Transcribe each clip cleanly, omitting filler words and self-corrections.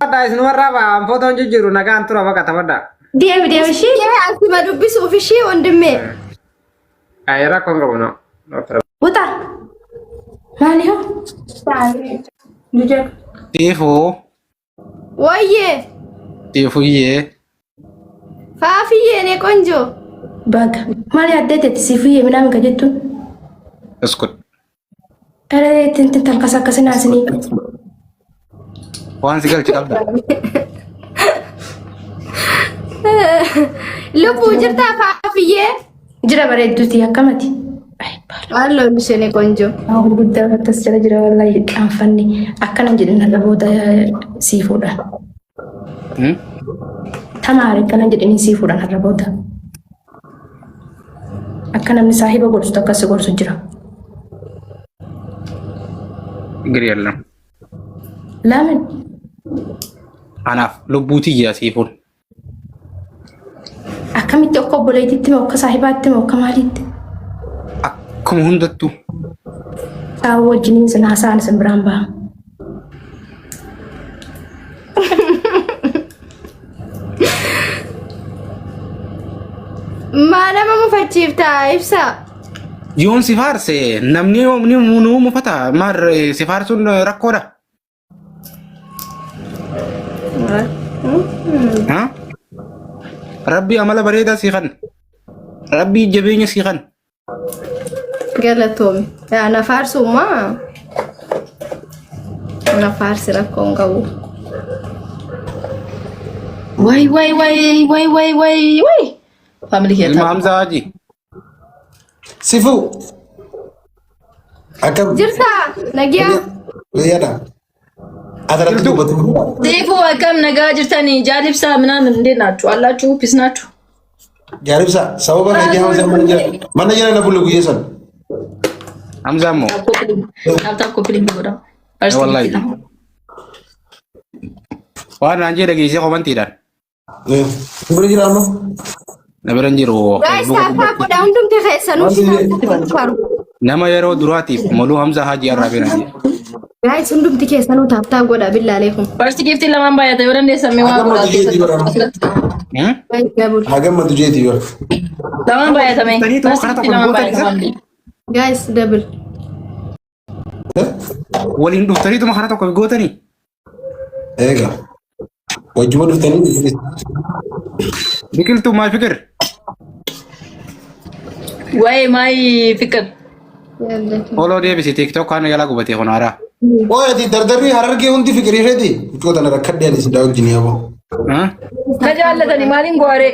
Taphadhaa isinumarraa ba'a footoon jijjiiru nagaan tura baqa taphadhaa. Deemi deemi ishii. Yee asuma dubbisuuf ishii wandimee. Ayi rakkoon qabu no. Wuxa. Maali hoo? Siifuu, Wayyee siifuyyee, faafiyyee ne qonjoo. Baga. Maali addee teetti siifuyyee minaamin ka jettuun? iskut. Dhala ittiin talkas akkasin haasinii. Waan si galchi qabda. Lubbuu jirtaa faafiyyee? Jira bareedduuti akkamati. Halloo ishee ne qonjoo. Waan gurguddaa akkas jala jira wallahi qaanfanni akkana jedhin har'a booda sii fuudhan. Tamaari akkana jedhanii sii fuudhan har'a booda. Akka namni saahiba gorsu takka si gorsu jira. ችግር የለም። Laamin Anaaf lubbuu tiyya siifuun. Akkamitti akka obboleettiitti moo akka saahibaatti moo akka maaliitti? Akkuma hundattuu. Saawwa wajjiniin sin haasa'an sin biraan baha. Maa nama mufachiifta ibsa. Yoon si faarse namni ni nu mufata maar si faarsuun rakkoodha. Ha? Rabbi amala bareedaa sii kan. Rabbi jabeenya sii kan. Galatoomi. Yaa na faarsummaa. Na faarsi rakkoo hin qabu. Way way way way way way way. Family kee Ilma Hamzaa Haji. Sifuu. Akkam. Jirtaa nagiyaa. Nagaadha. Asirratti dubbatu. Siifuu akkam nagaa jirtanii jaalibsaa ምናምን እንዴት ናችሁ? አላችሁ ፒስ ናችሁ? Jaalibsa sababa keetii Hamzaan mana jala mana jala na bulu guyyaa sana. Hamzaa immoo. Taaptaap koppiliin godha. Wallahi. Waan naan jedhe geessee komantiidhaan. Bira jira amma. Na bira hin jiru. Guys, taataa godha hundumti keessanuu Wanti faru. Nama yeroo duraatiif moluu Hamzaa Haji Arraabee naan jedhe. Guys, hundumti keessanuu taaptaa godha billaalee kun. First giftiin lamaan baay'ata yoo dandeessan mee waa Hagam godhaa hojii jeetii keessatti. bara. Hmm? Guys, double. Hagam matu jeetii bara. Lamaan baay'ata mee. Tanii tokko First kana giftiin tokko lamaan goota baay'ata isa. family. Guys, double. Waliin dhuftaniituma kana tokko gootanii. Eega. Wajjuma dhuftanii Biqiltuu maal fikir? Waa'ee maayii fikir. Foloo deebisi TikTok kan jala gubatee kun haaraa. Ooy ati dardarri harargee hundi fikirii feeti. Mucoo tana rakkadhee ani si daawwajjin yaaboo. Hmm? Na jaallatani maaliin gooree?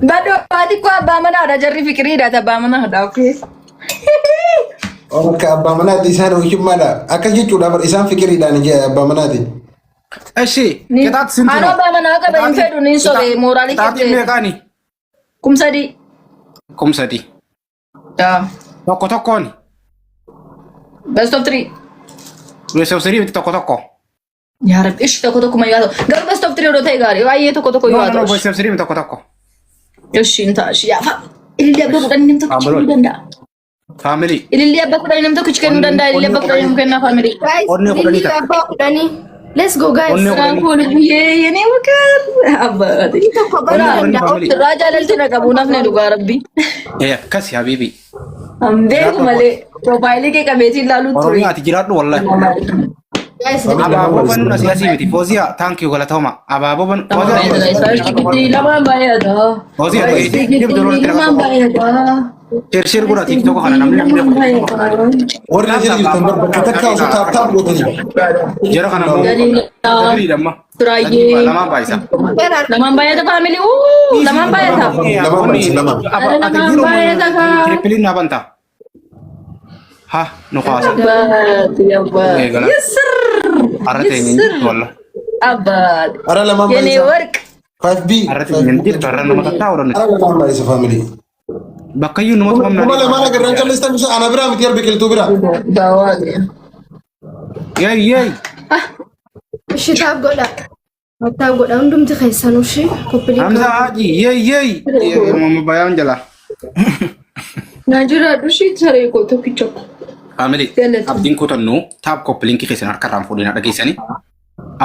Badoo ati koo abbaa manaadha jarri fikiriidha ati abbaa manaadha okay. Akka abbaa manaati isaan hoyyummaadha. Akka jechuudha bar isaan fikiriidhaan jee abbaa manaati. እሺ ቅጣት ስንት Anoo ነው? abbaa manaa qaba hin fedhu niin sobe mooraalii ቅጣtiin kette meeqaani? 3000. 3000. Yaa. Tokko tokkoon. Best of three. Best of three miti tokko tokko. Yaa Rabbi ishi tokko tokkuma yoo ta'u garuu best of three odoo ta'e gaarii baay'ee tokko tokko No yoo no no ta'u. best of three miti tokko tokko. Ishi hin ta'a ishi yaafa. Ilillee abbaa kudhanii nam tokkichi kennuu danda'a. Family. Ilillee abbaa kudhanii nam tokkichi kennuu danda'a. Ilillee abbaa kudhanii nam kennaa family. Guys, Onnee kudhanii lilli takka. abbaa kudhanii. Let's go guys. Onnee Siraan kudhanii. kun guyyee yenee wakar. Abbaa. Tokko banuu Onnee kudhanii danda'a. family. Sirraa jaalalti na qabu nafne dhugaa rabbi. Eh akkasi habibi. An beeku malee piroofaayilii kee qabeetiin ilaaluu ture. Oromiyaa ati jiraadhu wallahi. Guys, Abaaboo banuun asii asii miti. Fooziyaa thank you galatooma. Abaaboo banu. Fooziyaa. Lamaan baay'ata. Fooziyaa dhageessee. Lamaan baay'ata. Share share godhaa TikTok kana namni namni Warri na jala jirtan bar bakka takka osoo taap taap gootanii. Jara kana immoo Galiilaa. dhabama. Turaayyee. Lamaan baay'isa. Lamaan baay'ata family. Lamaan baay'ata. Lamaan baay'isa, lamaan. Lamaan baay'ata kaa. Triple naa banta. Ha nu kaasa. Abbaati abbaati. Eegala. Yes sir. Har'a teenya hin jirtu walla. Abbaati. Ara lamaan Yene baay'isa. warq. 5B. Har'a teenya hin jirtu har'a nama tattaa'u dha. Ara lamaan baay'isa family. Bakka iyyuu nama tumamna. 2000 agarraan callistan isa ana biraa miti biqiltuu biraa. Dawaati. Yeey yeey. Ishi taap godha. Taap godha hundumti keessanuu ishi koppilii. Hamza Haji yeey yeey. Mamma bayaan jala. Naa jiraadhu ishii saree koo tokkicha. Family Galatoom. abdiin kutannu tap copy link keessan harka irraan fuudhina dhageessanii.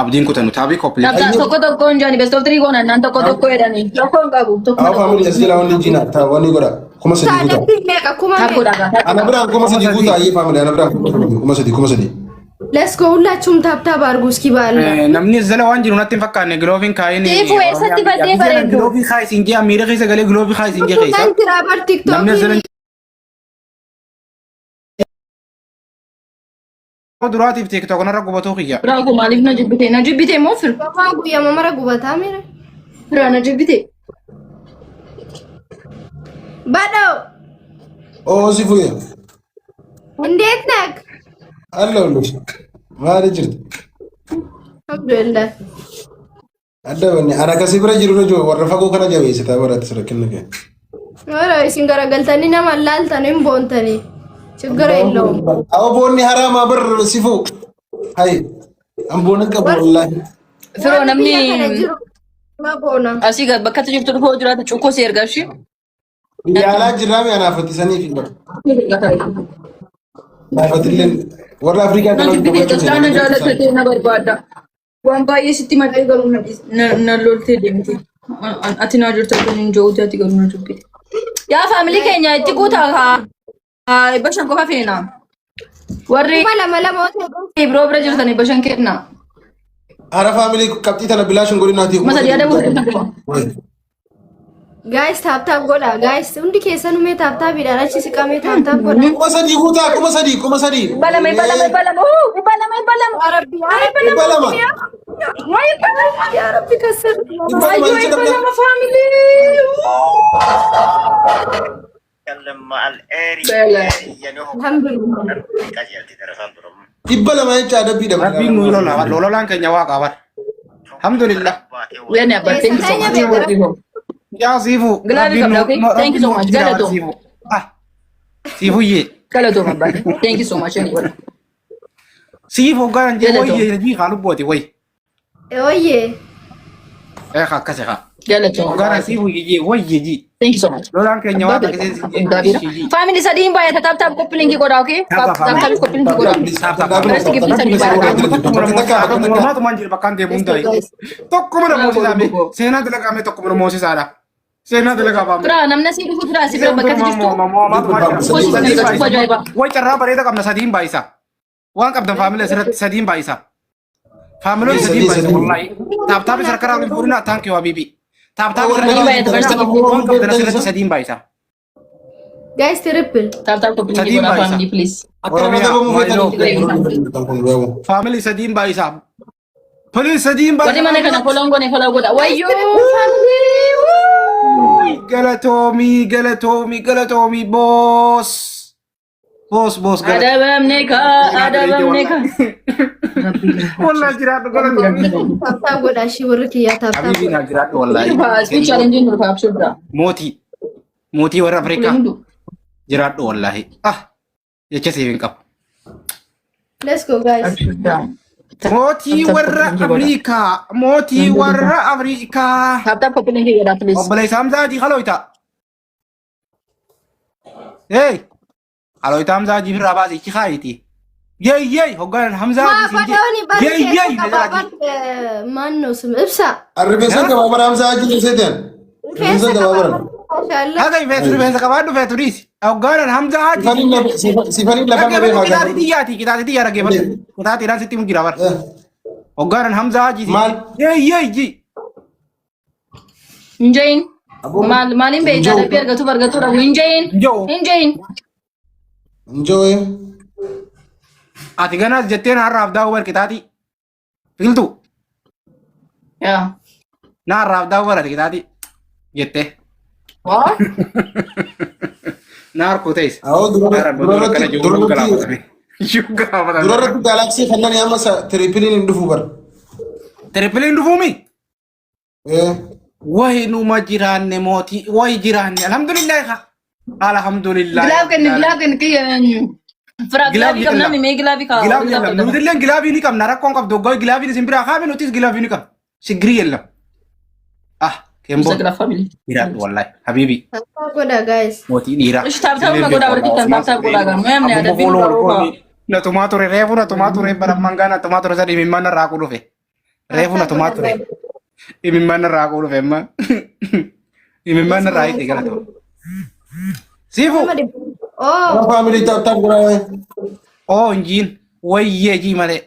Abdiin kutannu taabii copy link. Tap tokko tokko hin jaani best of three goona naan tokko tokko jedhanii. Tokko hin qabu. Tokko Haa tokko. family as jala wanni jina taa wanni godha. 3,000 guutaa. Taadabbii meeqa kuma Tap meeqa? godhaa gaa. Ana biraan 3,000 guutaa ayyee family ana biraan 3,000 3,000. Let's go ሁላችሁም tap tap አድርጉ እስኪ ባለ Namni as jala waan jiru natti hin fakkaanne giloofiin kaayin. Siifuu eessatti baddee bareeddu? Giloofii kaayi siin jee miira keessa galee giloofii kaayi siin jee keessa. Kan jira bar Namni as jala TikTok duraatiif TikTok narra gubatuu kiyya. Firaa koo maaliif na jibbite? Na jibbite moo fira? Gabaa guyyaa mara gubataa mire. Firaa na jibbite. Badhoo Oo si fuye. እንዴት ነህ? Allo. Maali jirti? Alhamdulillah. Adda banne ana kasii bira jiru jiru warra fagoo kana jabeessita baratti rakkinni kee. Ora isin garagaltanii nama laaltan hin boontanii. ችግር የለውም። Awo boonni haraamaa bar sifu. Hai. An boonna qabu wallaahi. Firoo namni Biyya kana jiru nama boona. asii gad bakka ati jirtu dhufoo jiraate cuqqoo si ergaa ishee. Biyya alaa jirraa mi anaafatisanii fi bara. Anaafatillee warra Afrikaa Na kana jibbite callaa na jaallatee na barbaada. Waan baay'ee sitti maddee garuu na loltee deemte. Ati naa jirta kun hin jiruuti ati garuu na jibbite. Yaa family keenya itti guutaa haa 500 qofa feena. Warri 2,000 2 biroo bira jirtan 500 kenna. Hara family qabxii tana bilaash hin godhinaati. 3,000 yaada buutu qofa. Guys, tap tap godha guys, hundi keessanuu mee tap tapiidhaan achi siqamee tap tap godha. 3,000 guutaa 3,000 3,000. 200 200 200 200 200. Yaa Rabbi yaa Rabbi 200. Wayi 200. yaa Rabbi kassar. 200 Wayyoo jecha 200 family. Alhamdulillah. 200 jecha adabbiidha. Rabbiin nu lola lolaan keenya waaqa bar. Alhamdulillah. Wani abba, thank you so much. Yaa siifu. Gilaabii qabda, okay? Thank you so much. Galatoom. Siifu. Ah. Siifuyyee. Galatoom abbaa. Thank you so much. Anyway. Siifu hoggaan jee Galatoom. wayyee jii haa lubbooti wayi. Oyyee. Eh akkasi haa. Galatoom. Hoggaan siifuyyee jee wayyee jii. Thank you so much. Lolaan keenya waaqa keessatti jii. Family sadiin baay'ata tap tap copy link godhaa, okay? Tap tap copy link godhaa. Mormaatumaan jiru bakkaan deemu hundaa'e. Tokkuma na moosisaame. Seenaa dalagaame tokkuma na moosisaadha. Seenaa dalagaa baame. Firaa namni asii dhufu firaa si bira bakka ati jirtu. Way carraa bareeda qabna sadiin baay'isa. Waan qabdan family asirratti sadiin baay'isa. Familyoon sadiin baay'isa wallaahi. Tap tapis harka raawwin fuudhina thank you habibi. Tap tapis Sadiin baay'ata first waan qabdan asirratti sadiin baay'isa. Guys, triple. Tap tap copy link Sadiin godhaa baay'isa. family, please. Family sadiin baay'isa. Please sadiin Warri baay'isa. mana kana follow goone follow godha. Wayyoo family. Galatoomii galatoomii galatoomii boss. Boss boss galatoomii. Adabamne kaa adabamne kaa. Wallaahi jiraadhu galatoomii. Tap tap godha ishii warri kiyyaa tap tap Habibi godha. naa jiraadhu wallaahi. Speed challenge nu dhufa abshir bira. Mootii. Mootii warra Afrikaa. Hundu. Jiraadhu wallaahi. Ah jecha siif hin qabu. Let's go guys. Abshir bira. Mootii warra Afrikaa. Mootii warra Afrikaa. Tap tap copy link godhaa please. Obboleessa Hamzaa Hajii halooyta. Hey! Halooyta Hamzaa Hajii firraa baasii ichi kaayiti. Yey yey hoggaan Hamzaa Maa Hajii siin badhaani jee. bar Yey yey keessa qabaa bar maal ነው ስም ibsa. Rifeensa gabaabaa Hamzaa Hajii seetan. Rifeensa Rifeensa qabaa gabaabaa. bar maashaallah. Haga rifeensa qabaadhu feetu dhiisi. Hoggaan Hamzaa Hajii. Sifanii lafa nabee haa Qitaati galu. xiyyaati qitaati xiyyaa dhaggeeffadhu. Qitaatiidhaan sitti himu jira bar. Hoggaan Hamzaa Hajii siin Maal? jee. Yey yey ji. Hinjain. Maal maaliin beektaa adabbii argatuuf argatu dhabu hinjain. Hinja'u. Hinjain. Enjoy. Ati ganaas jettee naarraaf daawuu bar qitaatii. Biqiltuu Yaa. naarraaf daawuu bar ati qitaatii jettee. Waa? Naar kutees. Awoo durarratti galaxy kanneen amma tripleiin hin dhufu bar. Tripleiin dhufuumi? Wayi numa jiraanne mootii wayi jiraanne alhamdulillah haa. Alhamdulillah. Glove kenni glove kenni kiyya. Firaa glove qabna mee glove kaa. Glove የለም nutilleen glove ni qabna rakkoon qabdu hoggaa gloveiin isin biraa kaame nutis glove ni qabna. Siggirii የለም. Ah. Kemboon Sagala family. jiraadhu wallahi. Habiibi Tap tap godha guys. mootii dhiiraa. Ishi tap tap godhaa warri jirtan tap tap godhaa gaa. Namni adabbii Abbuma nurraa roobaa. Natumaa ture reefu natumaa ture barammaan gaa natumaa ture sadii imimmaan narraa haquu dhufe. Reefu natumaa ture. Imimmaan narraa haquu dhufe amma. Imimmaan narraa hiite galatoo. Siifu. Nama dhibba. Oh, Family tap tap godhaa. Oo injiin wayyee jii malee.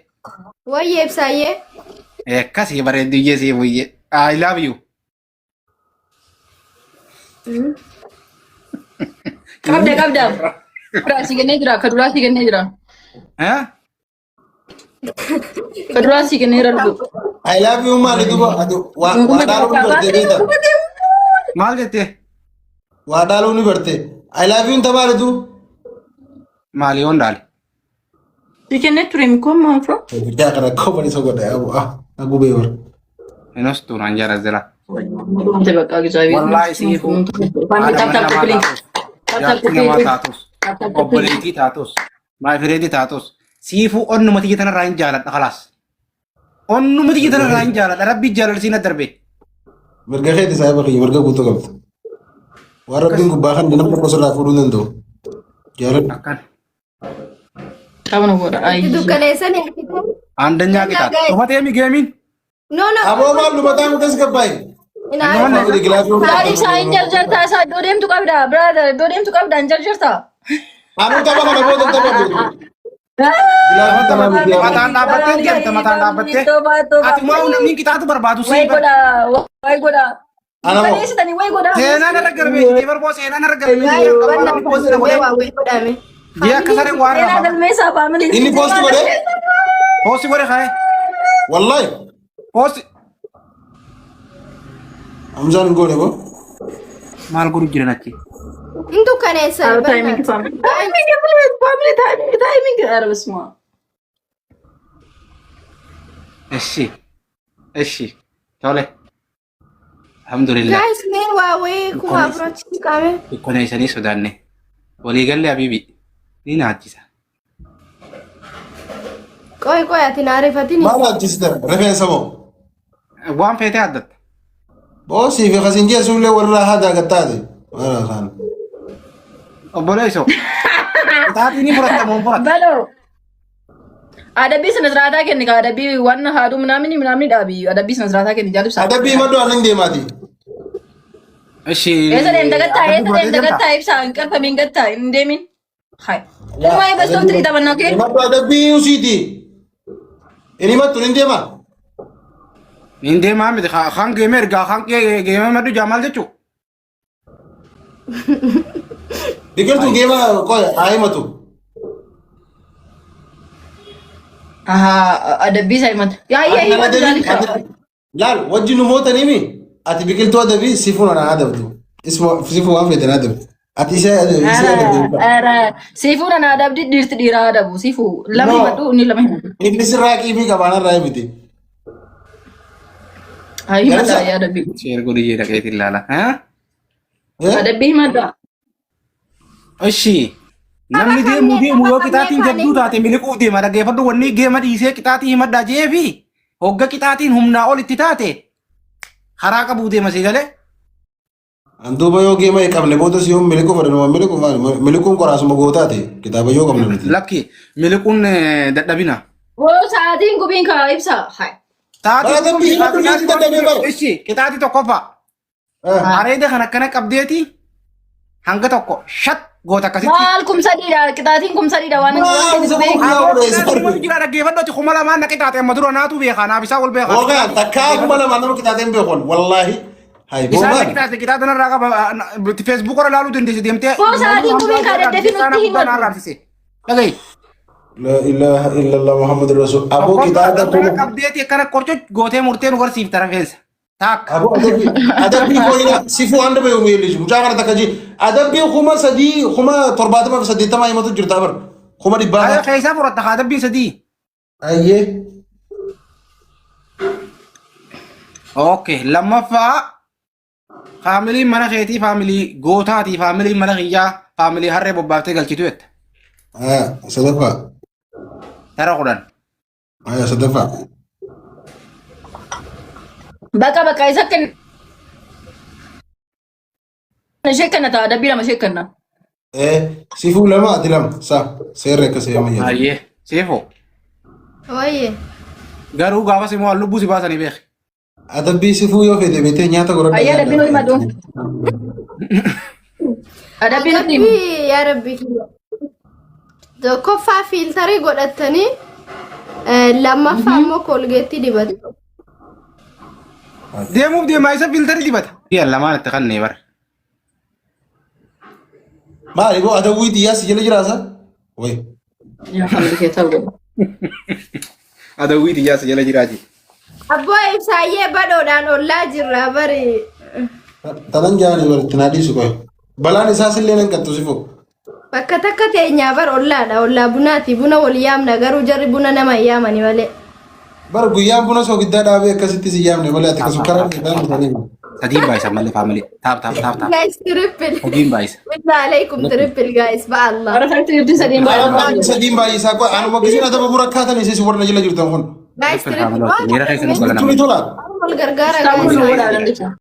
wayyee ibsaayyee. Akkasii bareedduyyee siifuyyee. I love you. Qabda qabda. Duraa si kennee jira. Ka duraa si kennee jira. Eh? Ka duraa si kennee jira lubbuu. I love you maali duba ati waa waa dhaaluu ni barte beekta. Maal jettee? Waa dhaaluu ni barte. I love you ta maali du? Maali yoon dhaale? Si kennee ture mikoo maafra. Biddaa kana koban isa godha ah agubee bara. Inos tuunaan jara zira. Wanti bakka gizaabii. Wallaahi siifuu. Family Haadha tap mana tap namaa copy link. taatus. Tap tap Jaartii copy namaa link. taatus. Tap tap copy link. Obboleettii taatus. Maafireetii taatus. Siifuu onnuma tiyya tanarraa hin jaaladha khalaas. Onnuma tiyya tanarraa hin jaaladha. Rabbi jaalalsiin darbe. Mirga keeti saahiba kiyya mirga guutuu qabda. Waan rabbiin gubbaa kan nama tokko sirraa fuudhuu hin danda'u. Jaaladhu. Akkan. Qabna godha. Itti dukkaneessanii argitan. Andanyaa qixaat. Guys. Dhufatee mi geemiin? No, no. Aboo maal lubataa nu keessa gabbaa'e? Inaaf. Family gilaafii Taariif isaa hin jarjartaa isaa iddoo deemtu qabda. Brother iddoo deemtu qabda hin jarjartaa. Anuu tapha kana booda taphadhu. Gilaafii taphaa miti yaa. Mataan dhaabbattee deemta mataan dhaabbattee. Ati maa namni qixaatu barbaadu Way sii godha. Way godha. Ana moo? Dukkaneessitanii way godha. Seenaan irra galmeessitee barboo seenaan irra galmeessitee Wanna poostii na godhee. waa wayii godhame. Jee akka sareen waan Seenaa rafaa. galmeessaa faamilii. Inni poosti godhee? Poostii godhe ka'ee. Wallahi. Poostii. Hamzaan hin goone boo. Maal godhu jiran achi? Hin dukkaneessan. Timing family. Timing family timing timing. ኧረ በስመ አብ። Eshi. Eshi. Tole. Alhamdulillah. Guys, mee waa wayii kuma afur achitti qabe. Dukkaneessanii sodaanne. Waliigallee Habiibi. Ni naachisa. Qoy qoy ati na ariifatini. Maal ajjisita? Rifeensa moo? Waan feetee addatta. Boosii fi kasin jeesullee warra hadaa gattaate. Warra isaan. Obboleessoo. Qixaatii ni fudhatta moo hin fudhatta? በለው adabbii sina siraataa kenni ka adabbii waan haaduu ምናምን ምናምን dhaabi adabbii sina siraataa kenni jaalibsa. Adabbii maddu aannan deemaati. Eshi. Eessa deemta gattaa eessa deemta gattaa ibsaa hin qarfamiin gattaa hin deemin. Hai. Waa'ee best of three taphannaa okee. Maddu adabbii usiiti. Inni mattu ni deema. Niin deemaa miti. Kan geemee ergaa kan geemee maddu jaa maal jechuu? Biqiltuu geema qoya haa himatu. Ahaa adabbii isaa himatu. Yaa yaa himatu jaalibsa. Laal wajji nu mootaniimi ati biqiltuu adabii sifuun ana adabdu. Sifuu waan feete na adabdu. Ati ishee ishee adabdu. Siifuu nana adabdi dhiirti dhiiraa adabu siifuu lama No. himadhu inni lama himatu. Inni sirraa qiimii qabaanarraa himiti. Haa himata Galumsa. yaa adabbii. Sheer godhi dhaqeetiin ilaala. Adabbii himata. Ishi. Namni deemu deemu yoo qixaatiin jabduu taate miliquuf deema dhaggeeffadhu wanni geema dhiisee qixaatii himadhaa jeefi hogga qixaatiin humnaa ol itti taate karaa qabuu deema si galee. Anduuba yoo geema hin qabne boodas yoo miliquu fedhan waan miliquu maali? Miliquun qoraasuma gootaati. Kitaaba yoo qabne miti. Lakki miliquun dadhabina. Woo sa'aatiin gubiin kaa ibsa. Hai. Sa'aatiin Adabbii himadhu ni dadhabee bara. Ishi qixaatii tokkoffaa. Areeda kan akkana qabdeeti hanga tokko shat goota akkasitti. Maal kumsadiidha qixaatiin kumsadiidha waan Maal isa beeku. kun? Jira dhaggeeffadhu 2000 na qixaaxe amma dura naatu beekaa naaf isaa ol beekaa. Hoogaan takkaa 2000 nama qixaateen beekon wallaahi. Hai Isaan na boomaan. qixaaxe qixaaxa narraa qaba feesbuuk irra ilaaluu dandeesse deemtee. Boo sa'aatiin gubiin kaa daddafii nutti himatu. Dhagahi. La ilaha illallah Muhammadu Rasul. Aboo qixaaxa Akkana kuma. qabdeeti akkana qorco gootee murtee nu garsiifta rifeensa. Taakka. Aboo adabbii adabbii kooyina sifuu handa bayu miilli mucaa kana takka ji adabbii 3000 70,080 himatu jirta bar 100,000. Ayya keessaa fudhatta haa adabbiin sadii. Ayyee. Okay lammaffaa faamiliin mana keetii faamilii gootaatii faamiliin mana kiyyaa faamilii harree bobbaaftee galchitu jetta. Aya sadaffaa. Tara 10. Aya sadaffaa. Bakka bakka isa kenna. Ishee kenna ta'a adabbii lama ishee kenna. Sifuu lama ati lama sa seerri akkasii amma jedhu. Ayyee seefoo. Wayye. Garuu gaafas immoo waan lubbuu si baasanii beeki. Adabbii sifuu yoo fedhe beektee nyaata godhadhaa. Ayyaa adabbii nuyi maduu. Adabbii nuti himu. Adabbii yaa rabbi kiyya. Tokkoffaa fiiltarii godhattanii lammaffaa immoo koolgeettii dibatu. Deemuuf deemaa isa fiiltarii dibata. Biyya lamaan itti kannee bara. Maali boo adawwii xiyyaa si jala jiraasa? Wayi. Yaa family kee ta'uu godha. Adawwii xiyyaa si jala jiraati. Abboo ibsaayyee badhoodhaan ollaa jirra bari. Tanan jaanii bari itti naa dhiisu qoy. Balaan isaas illee nan qattu sifoo. Bakka takka teenyaa bar ollaadha. Ollaa bunaati. Buna wal yaamna garuu jarri buna nama hin yaamani malee. Bar guyyaan buna soogiddaa dhaabee akkasitti si yaamne malee ati ka sukkaara midhaan bitanii. Sadiin baay'isa malee faamilii. Taap taap taap taap. Guys triple. Sadiin baay'isa. Billah alaikum triple guys. Ba Allah. Warra sanatti jirti sadiin baay'ee. Sadiin baay'isaa qoy anuma gisiin adaba burakkaatan isis warra jala jirtan kun. Guys Triple triple. faamilii. Miira keessa nu Tuni galan. tola. Wal gargaara Taa'uun guys. nu godhaa dandecha.